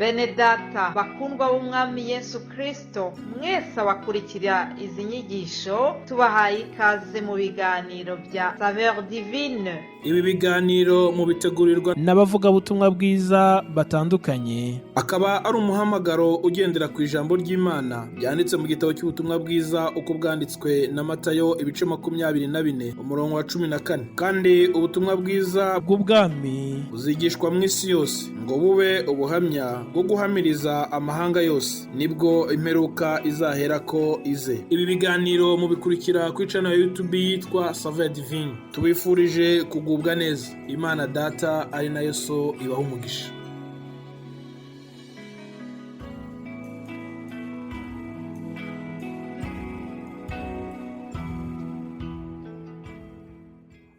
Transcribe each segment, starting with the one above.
Bene data bakundwa b'Umwami Yesu Kristo, mwese abakurikira izi nyigisho, tubahaye ikaze mu biganiro bya Saveur Divine. Ibi biganiro mubitegurirwa n'abavugabutumwa bwiza batandukanye, akaba ari umuhamagaro ugendera ku ijambo ry'Imana ryanditse mu gitabo cy'ubutumwa bwiza uko bwanditswe na Matayo, ibice 24, umurongo wa 14. Kandi ubutumwa bwiza bw'ubwami buzigishwa mu isi yose ngo bube ubuhamya bwo guhamiriza amahanga yose, nibwo imperuka izaherako ize. Ibi biganiro mubikurikira kuri channel ya YouTube yitwa Saveur Divine. Tubifurije kugubwa neza. Imana Data ari nayo So ibaha umugisha.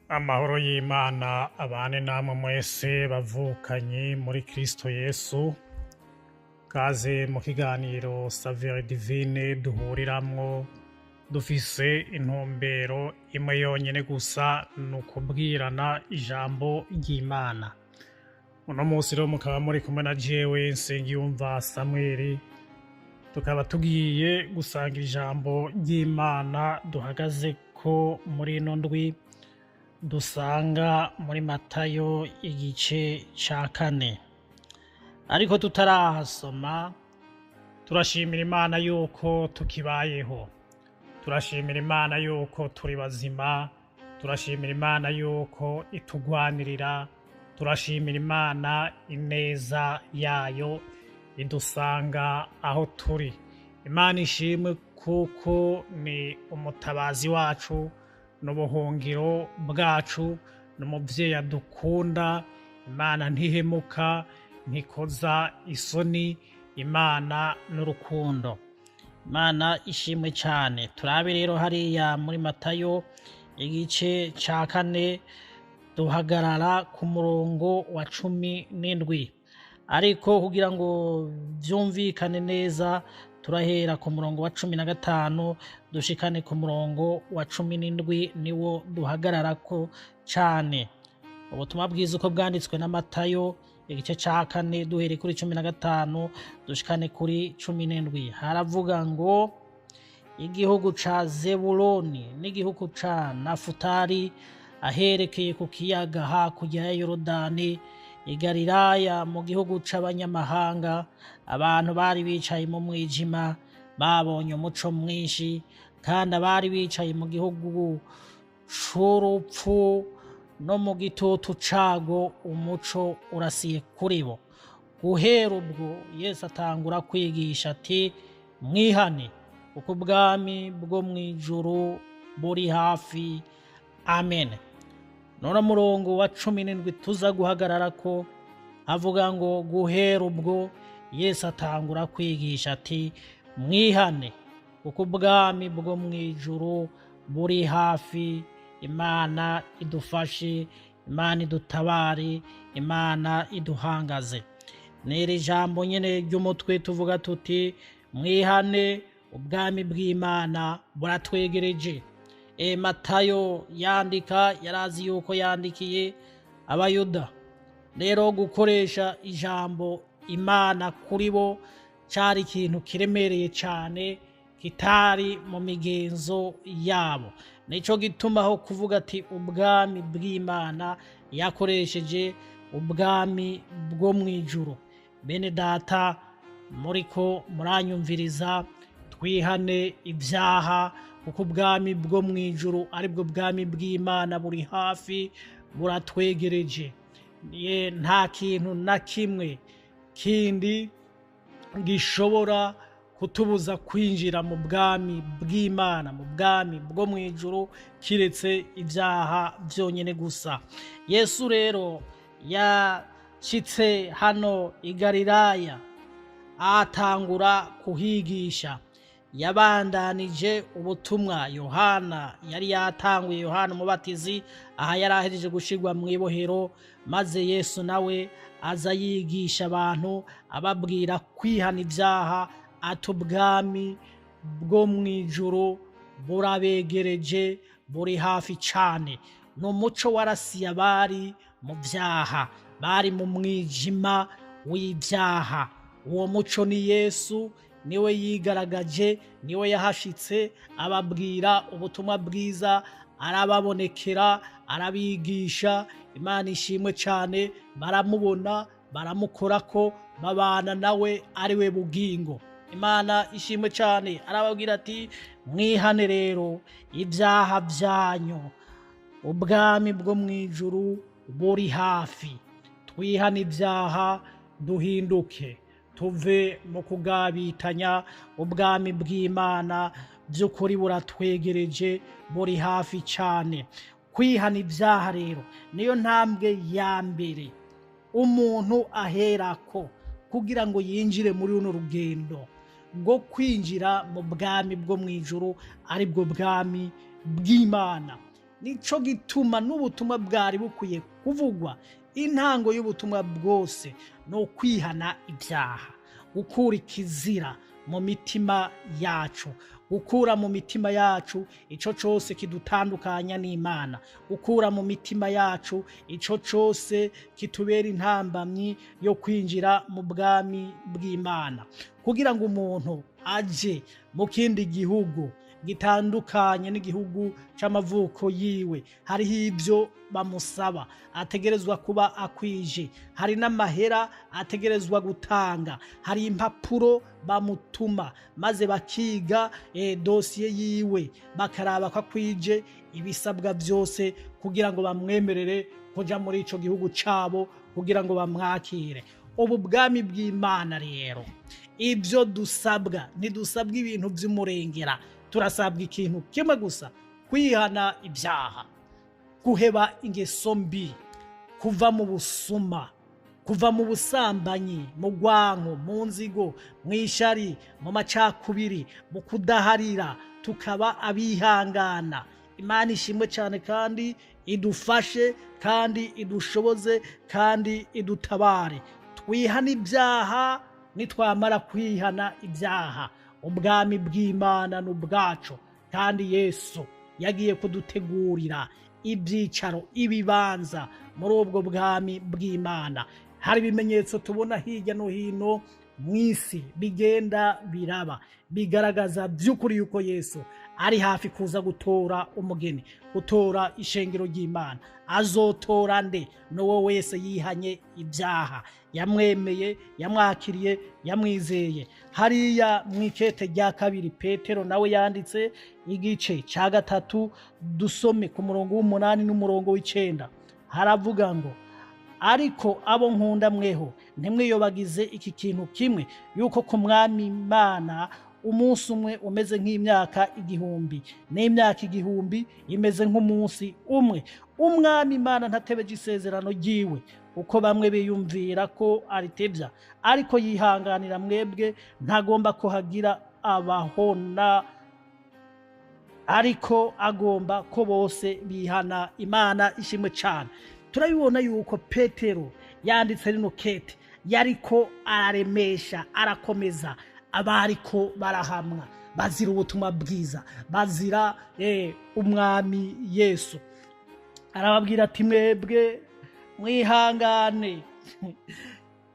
Amahoro y'Imana abane namwe mwese bavukanye muri Kristo Yesu. Kaze mu kiganiro Saveur Divine duhuriramwo dufise intumbero imwe yonyene gusa, ni ukubwirana ijambo ry'Imana. Uno munsi rero mukaba muri kumwe na jewe Nsengiyumva Samweli, tukaba tugiye gusangira ijambo ry'Imana duhagaze ko muri ino ndwi, dusanga muri Matayo igice ca 4. Ariko tutarahasoma, turashimira Imana yuko tukibayeho, turashimira Imana yuko turi bazima, turashimira Imana yuko itugwanirira, turashimira Imana ineza yayo idusanga aho turi. Imana ishimwe kuko ni umutabazi wacu, n'ubuhungiro bwacu, n'umuvyeyi adukunda. Imana ntihemuka, ntikoza isoni, Imana n'urukundo. Imana ishimwe cyane. Turabe rero hariya muri Matayo igice ca 4, duhagarara ku murongo wa 17. Ariko kugira ngo vyumvikane neza, turahera ku murongo wa 15 dushikane ku murongo wa 17, niwo duhagararako cane. Ubutumwa bwiza uko bwanditswe na Matayo igice ca 4, duhere kuri 15 dushikane kuri 17. Haravuga ngo: igihugu ca Zebuloni n'igihugu ca Nafutali, aherekeye ku kiyaga hakurya ya Yorodani, i Galilaya mu gihugu c'abanyamahanga, abantu bari bicaye mu mwijima babonye umuco mwinshi, kandi abari bicaye mu gihugu c'urupfu no mu gitutu cago, umuco urasiye kuri bo. Guhera ubwo Yesu atangura kwigisha ati: mwihane, kuko ubwami bwo mw'ijuru buri hafi. Amen. None murongo wa 17 tuza guhagarara ko avuga ngo: guhera ubwo Yesu atangura kwigisha ati: mwihane, kuko ubwami bwo mw'ijuru buri hafi. Imana idufashe, Imana idutabare, Imana iduhangaze. N'iri jambo nyene ry'umutwe tuvuga tuti: mwihane, ubwami bw'Imana buratwegereje. Matayo yandika yarazi yuko yandikiye Abayuda. Rero gukoresha ijambo Imana kuri bo cari ikintu kiremereye cane, kitari mu migenzo yabo. Nico gituma aho kuvuga ati ubwami bw'Imana, yakoresheje ubwami bwo mw'ijuru. Bene data muriko muranyumviriza, twihane ibyaha, kuko ubwami bwo mw'ijuru aribwo bwami bw'Imana buri hafi, buratwegereje. Nta kintu na kimwe kindi gishobora kutubuza kwinjira mu bwami bw'Imana, mu bwami bwo mw'ijuru, kiretse ibyaha byonyine gusa. Yesu rero yashitse hano i Galilaya, atangura kuhigisha. Yabandanije ubutumwa Yohana yari yatanguye, Yohana Umubatizi, aha yari ahejeje gushirwa mw'ibohero, maze Yesu nawe aza yigisha abantu, ababwira kwihana ibyaha, ati ubwami bwo mw'ijuru burabegereje, buri hafi cane. Ni umuco warasiye abari mu vyaha, bari mu mwijima w'ivyaha. Uwo muco ni Yesu, niwe yigaragaje, niwe yahashitse, ababwira ubutumwa bwiza, arababonekera, arabigisha. Imana ishimwe cyane. Baramubona, baramukorako, babana nawe, ari we bugingo. Imana ishimwe cyane. Arababwira ati: "Mwihane rero ibyaha byanyu, ubwami bwo mu ijuru buri hafi." Twihane ibyaha, duhinduke, tuve mu kugabitanya. Ubwami bw'Imana by'ukuri buratwegereje, buri hafi cyane. Kwihana ibyaha rero niyo ntambwe ya mbere umuntu aherako kugira ngo yinjire muri runo rugendo rwo kwinjira mu bwami bwo mu ijuru, aribwo bwami bw'Imana. Nico gituma n'ubutumwa bwari bukwiye kuvugwa. Intango y'ubutumwa bwose ni ukwihana ibyaha, gukura ikizira mu mitima yacu, gukura mu mitima yacu ico cose kidutandukanya n'Imana, gukura mu mitima yacu ico cose kitubera intambamyi yo kwinjira mu bwami bw'Imana. Kugira ngo umuntu aje mu kindi gihugu gitandukanye n'igihugu c'amavuko yiwe, hariho ibyo bamusaba ategerezwa kuba akwije, hari n'amahera ategerezwa gutanga, hari impapuro bamutuma, maze bakiga dosiye yiwe, bakaraba ko akwije ibisabwa byose kugira ngo bamwemerere kuja muri ico gihugu cabo, kugira ngo bamwakire. Ubu bwami bw'Imana rero, ibyo dusabwa, ntidusabwa ibintu by'umurengera. Turasabwa ikintu kimwe gusa: kwihana ibyaha, guheba ingeso mbi, kuva mu busuma, kuva mu busambanyi, mu rwanko, mu nzigo, mu ishari, mu macakubiri, mu kudaharira, tukaba abihangana. Imana ishimwe cyane, kandi idufashe, kandi idushoboze, kandi idutabare. Twihane ibyaha. Nitwamara kwihana ibyaha, ubwami bw'Imana ni ubwacu, kandi Yesu yagiye kudutegurira ibyicaro, ibibanza muri ubwo bwami bw'Imana. Hari ibimenyetso tubona hirya no hino mu isi bigenda biraba, bigaragaza by'ukuri yuko Yesu ari hafi kuza gutora umugeni, gutora ishengero ry'Imana. Azotora nde? N'uwo wese yihanye ibyaha, yamwemeye, yamwakiriye, yamwizeye. Hariya mu ikete rya kabiri Petero nawe yanditse, igice cya 3, dusome ku murongo w'8 n'umurongo w'9, haravuga ngo: "Ariko abo nkunda, mweho ntimwiyobagize iki kintu kimwe, yuko ku Mwami Imana umunsi umwe umeze nk'imyaka 1000, n'imyaka 1000 imeze nk'umunsi umwe. Umwami Imana ntatebeje isezerano ryiwe, uko bamwe biyumvira ko aritebya, ariko yihanganira mwebwe, ntagomba ko hagira abahona, ariko agomba ko bose bihana." Imana ishimwe cyane. Turabibona yuko Petero yanditse rino kete yariko araremesha, arakomeza abariko barahamwa bazira ubutumwa bwiza, bazira Umwami Yesu. Arababwira ati: "Mwebwe mwihangane."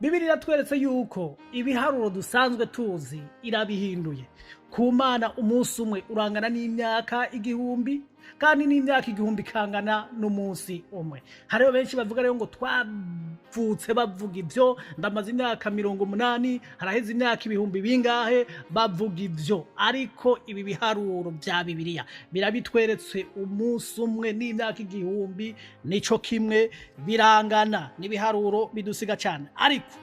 Bibiliya iratweretse yuko ibiharuro dusanzwe tuzi irabihinduye. Ku Mana umunsi umwe urangana n'imyaka 1000, kandi n'imyaka 1000 ikangana n'umunsi umwe. Hariho benshi bavuga rero ngo twavutse bavuga ibyo, ndamaze imyaka 80, haraheze imyaka ibihumbi bingahe bavuga ibyo. Ariko ibi biharuro bya Bibiliya birabitweretse: umunsi umwe n'imyaka 1000 nico kimwe, birangana, n'ibiharuro bidusiga cyane. Ariko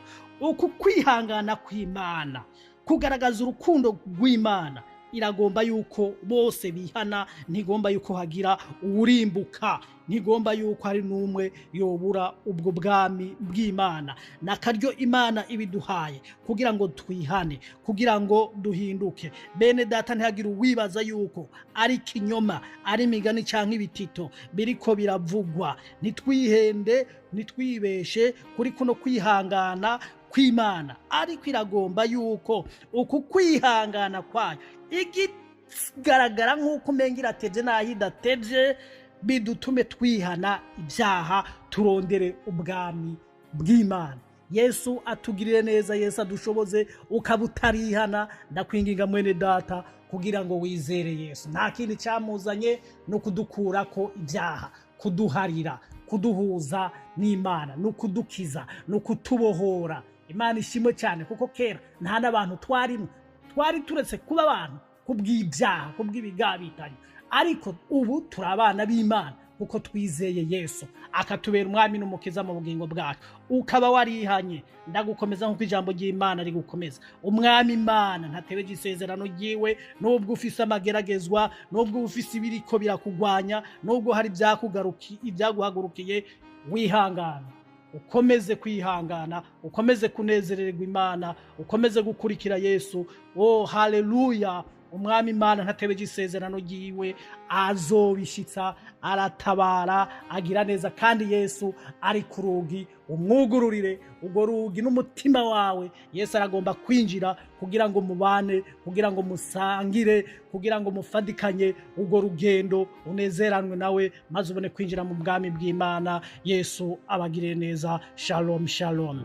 uku kwihangana kw'Imana kugaragaza urukundo rw'Imana. Iragomba yuko bose bihana, ntigomba yuko hagira uwurimbuka, ntigomba yuko hari n'umwe yobura ubwo bwami bw'Imana. Ni akaryo Imana ibiduhaye kugira ngo twihane, kugira ngo duhinduke. Bene data, ntihagire uwibaza yuko ari ikinyoma, ari imigani cyangwa ibitito biriko biravugwa. Ntitwihende, ntitwibeshe kuri kuno kwihangana kw'Imana. Ariko iragomba yuko uku kwihangana kwayo, ikigaragara nk'uko umenga iratevye n'aho idatevye, bidutume twihana ibyaha, turondere ubwami bw'Imana. Yesu atugirire neza, Yesu adushoboze. Ukaba utarihana, ndakwinginga mwene data, kugira ngo wizere Yesu. Nta kindi cyamuzanye no kudukurako ibyaha, kuduharira, kuduhuza n'Imana, no kudukiza, no kutubohora. Imana ishimwe cyane, kuko kera nta n'abantu twarimo, twari turetse kuba abantu kubw'ibyaha, kubw'ibigabitanyo, ariko ubu turi abana b'Imana kuko twizeye Yesu akatubera umwami n'umukiza mu bugingo bwacu. Ukaba warihanye, ndagukomeza nk'uko ijambo ry'Imana rigukomeza. Umwami Imana ntatebeje isezerano ryiwe. Nubwo ufise amageragezwa, nubwo ufise ibiriko birakugwanya, nubwo hari ibyaguhagurukiye, wihangana, ukomeze kwihangana, ukomeze kunezererwa Imana, ukomeze gukurikira Yesu. Oh haleluya! Umwami Imana ntatebeje isezerano ryiwe, azobishitsa. Aratabara, agira neza, kandi Yesu ari ku rugi. Umwugururire urwo rugi n'umutima wawe. Yesu aragomba kwinjira kugira ngo mubane, kugira ngo musangire, kugira ngo mufadikanye urwo rugendo, unezeranwe nawe, maze ubone kwinjira mu bwami bw'Imana. Yesu abagirire neza. Shalom, shalom.